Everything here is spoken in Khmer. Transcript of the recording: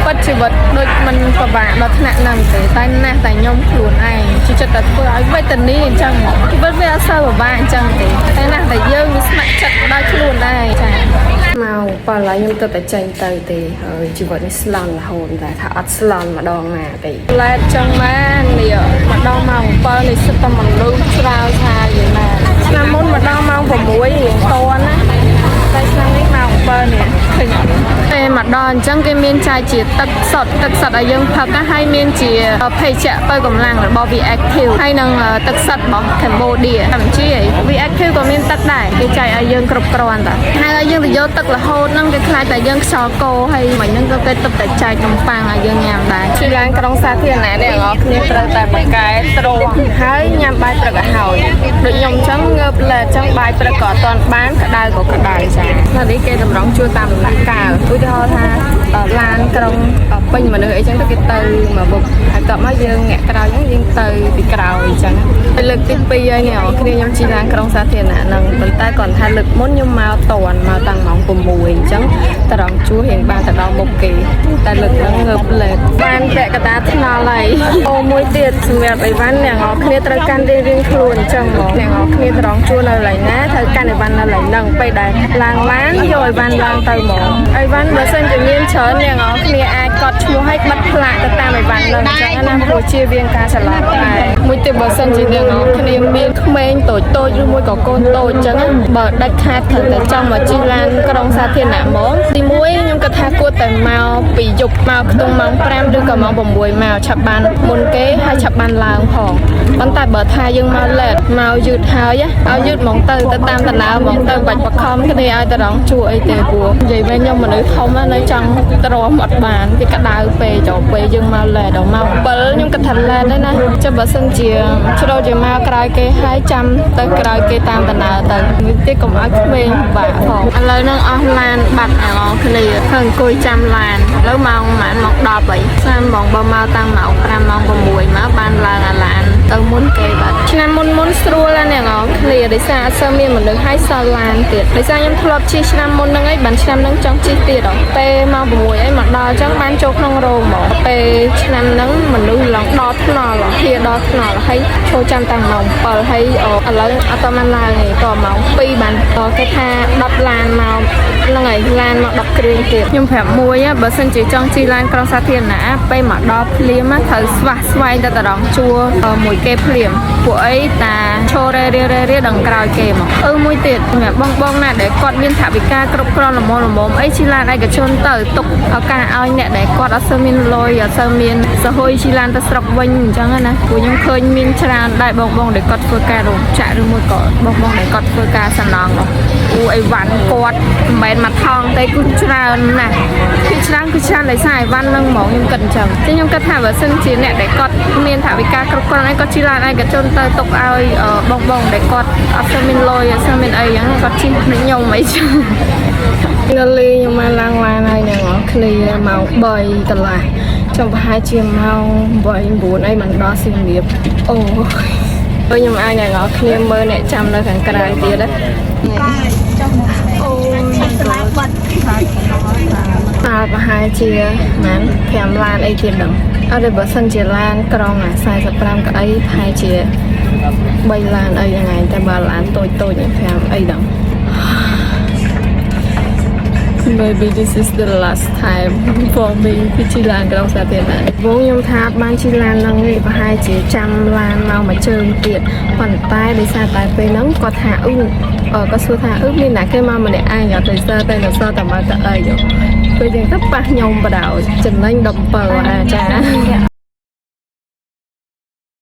ពិតជីវិតដូចមិនពិបាកដល់ថ្នាក់ហ្នឹងទេតែណាស់តែខ្ញុំខ្លួនឯងជិះចិត្តតែធ្វើឲ្យវេទនាអញ្ចឹងហ្មងជីវិតវាអត់សូវពិបាកអញ្ចឹងទេតែណាស់តែយើងវាស្ម័គ្រចិត្តដល់ខ្លួនឯងចាមកបើឡើយខ្ញុំទៅតែចេញទៅទេហើយជីវិតនេះស្លន់រហូតតែថាអត់ស្លន់ម្ដងណាទេឡែកចឹងមែននេះមកដល់ម៉ោង7នេះសិតតែមនុស្សច្រើនថាយីណាឆ្នាំមុនមកដល់ម៉ោង6រៀងតន់ណាតែឆ្នាំនេះម៉ោង7នេះឃើញអត់ពេលមកដល់អញ្ចឹងគេមានចែកជាទឹកសុទ្ធទឹកសុទ្ធឲ្យយើងផឹកណាហើយមានជាភេសជ្ជៈបើកម្លាំងរបស់ V Active ហើយនឹងទឹកសុទ្ធរបស់ Cambodia កម្ពុជា V Active ក៏មានទឹកដែរគេចែកឲ្យយើងគ្រប់គ្រាន់តាហើយឲ្យយើងទៅយកទឹករហូតហ្នឹងគេខ្លាចតែយើងខ្យល់កោហើយមិញហ្នឹងក៏គេទឹកតែចែកនំប៉័ងឲ្យយើងញ៉ាំដែរជិះឡានក្រុងសាធារណៈអ្នកនរគ្នាត្រូវតែបកកែទ្រាំហើយញ៉ាំបាយព្រឹកឲ្យហើយដូចខ្ញុំអញ្ចឹងងើប late អញ្ចឹងបាយព្រឹកក៏អត់ទាន់បានក្តៅក៏ក្តៅចានៅនេះគេតម្រង់ជួរតាមដំណាក់កាលឧទាហរណ៍ថាឡានក្រុងពេញមនុស្សអីចឹងទៅគេទៅមកបុកហើយតបមកយើងអ្នកក្រោយហ្នឹងយើងទៅពីក្រោយអញ្ចឹងហើយលើកទី2ហើយនេះអ្នកគ្នាខ្ញុំជិះឡានក្រុងសាធារណៈហ្នឹងប៉ុន្តែគាត់ថាលើកមុនខ្ញុំមកតន់មកតាំងម៉ោង6អញ្ចឹងតម្រង់ជួររៀងបានទៅដល់មុខគេតែលើកហ្នឹងងើប late បានពាក់កតាថ្នល់ហើយអូមួយទៀតសម្រាប់អីវ៉ាន់អ្នកនរគ្នាត្រូវកាន់រៀងរៀងខ្លួនអញ្ចឹងហ្មងអ្នកនរគ្នាតម្រង់ជួរនៅកន្លែងណាត្រូវកាន់អីវ៉ាន់នៅកន្លែងហ្នឹងពេលដែលឡើងឡានយកអីវ៉ាន់ឡើងទៅហ្មងអីវ៉ាន់បើសិនជាមានច្រើនអ្នកនរគ្នាអាចកត់ឈ្មោះឲ្យបិទផ្លាកទៅតាមអីវ៉ាន់ហ្នឹងអញ្ចឹងណាព្រោះជាវាងការច្រឡំដែរមួយទៀតបើសិនជាអ្នកនរគ្នាមានក្មេងតូចតូចឬមួយក៏កូនតូចអញ្ចឹងបើដាច់ខាតត្រូវតែចង់មកជិះឡានក្រុងសាធារណៈហ្មងទីមួយខ្ញុំគិតថាគួរតែមកពីយប់មកខ្ទង់ម៉ោង5ឬក៏ម៉ោង6មកឆាប់បានមុនគេហើយឆាប់បានឡើងផងប៉ុន្តែបើថាយើងមក late មកយឺតហើយឲ្យយឺតហ្មងទៅទៅតាមដំណើរហ្មងទៅបាច់បខំគ្នាឲ្យតរងជួអីទេព្រោះនិយាយវិញខ្ញុំមនុស្សធំនៅចង់ទ្រាំអត់បានវាក្តៅពេកដល់ពេលយើងមក late ដល់ម៉ោង7ខ្ញុំគិតថា late ហើយណាចុះបើសិនជាជ្រុលជាមកក្រោយគេហើយចាំទៅក្រោយគេតាមដំណើរទៅមួយទៀតកុំឲ្យក្មេងពិបាកផងឥឡូវហ្នឹងអស់ឡានបាត់អាងគ្នាធ្វើអង្គុយចាំឡានឥឡូវម៉ោងប៉ុន្មានម៉ោង10ហើយសាមបងបើមកតាំងម៉ោង5ម៉ោង6មកបានឡើងអាឡានទៅមុនគេបាត់ឆ្នាំមុនមុនស្រួលណាស់អ្នកនរគ្នាដោយសារអត់សូវមានមនុស្សហើយសល់ឡានទៀតដោយសារខ្ញុំធ្លាប់ជិះឆ្នាំមុនហ្នឹងឯងបានឆ្នាំហ្នឹងចង់ជិះទៀតដល់ពេលម៉ោង6អីមកដល់អញ្ចឹងបានចូលក្នុងរោងហ្មងពេលឆ្នាំហ្នឹងមនុស្សឡើងដល់ថ្នល់ហៀដល់ថ្នល់ហើយចូលចាំតាំងម៉ោង7ហើយឥឡូវអត់តបានឡើងទេតម៉ោង2បានគេថា10ឡានមកហ្នឹងហើយឡានមក10គ្រឿងទៀតខ្ញុំប្រាប់មួយបើសិនជាចង់ជិះឡានក្រុងសាធារណៈពេលមកដល់ភ្លាមត្រូវស្វះស្វែងទៅតម្រង់ជួរមួយគេភ្លាមពួកអីតាឈររេរេរេដល់ក្រោយគេមកអឺមួយទៀតសម្រាប់បងបងណាដែលគាត់មានថវិកាគ្រប់គ្រាន់ល្មមល្មមអីជិះឡានឯកជនទៅទុកឱកាសឲ្យអ្នកដែលគាត់អត់សូវមានលុយអត់សូវមានសហុយជិះឡានទៅស្រុកវិញអញ្ចឹងណាព្រោះខ្ញុំឃើញមានច្រើនដែរបងបងដែលគាត់ធ្វើការរោងចក្រឬមួយក៏បងបងដែលគាត់ធ្វើការសំណងអូអីវ៉ាន់គាត់មិនមែនមកថងទេគឺច្រើនណាស់គឺច្រើនគឺច្រើនដោយសារអីវ៉ាន់ហ្នឹងហ្មងខ្ញុំគិតអញ្ចឹងចឹងខ្ញុំគិតថាបើសិនជាអ្នកដែលគាត់មានថវិកាគ្រប់គ្រាន់អីគាត់ជិះឡានឯកជនទៅទុកឲ្យបងបងដែលគាត់អត់សូវមានលុយអត់សូវមានអីអញ្ចឹងគាត់ជិះដូចខ្ញុំអីចឹងនៅលីខ្ញុំបានឡើងឡានហើយអ្នកនរគ្នាម៉ោង3កន្លះចំប្រហែលជាម៉ោង8 9អីមិនដល់សៀមរាបអូយខ្ញុំអាចអ្នកនរគ្នាមើលអ្នកចាំនៅខាងក្រៅទៀតណាអូយតើប្រហែលជាប្រហែល5ឡានអីទៀតដឹងអត់ទេបើសិនជាឡានក្រុងអា45កៅអីប្រហែលជា3ឡានអីហ្នឹងឯងតែបើឡានតូចតូចនេះ5អីដឹង Maybe this is the last time for me ពីជិះឡានក្រុងសាធារណៈវងខ្ញុំថាបានជិះឡានហ្នឹងឯងប្រហែលជាចាំឡានមកមួយជើងទៀតប៉ុន្តែដោយសារតែពេលហ្នឹងគាត់ថាអឺគាត់សួរថាអឺមានណាគេមកម្នាក់ឯងអត់ដោយសារតែនៅសល់តែមកតែអីពេលចឹងទៅប៉ះខ្ញុំបដ ாய் ចំណេញ17អាចា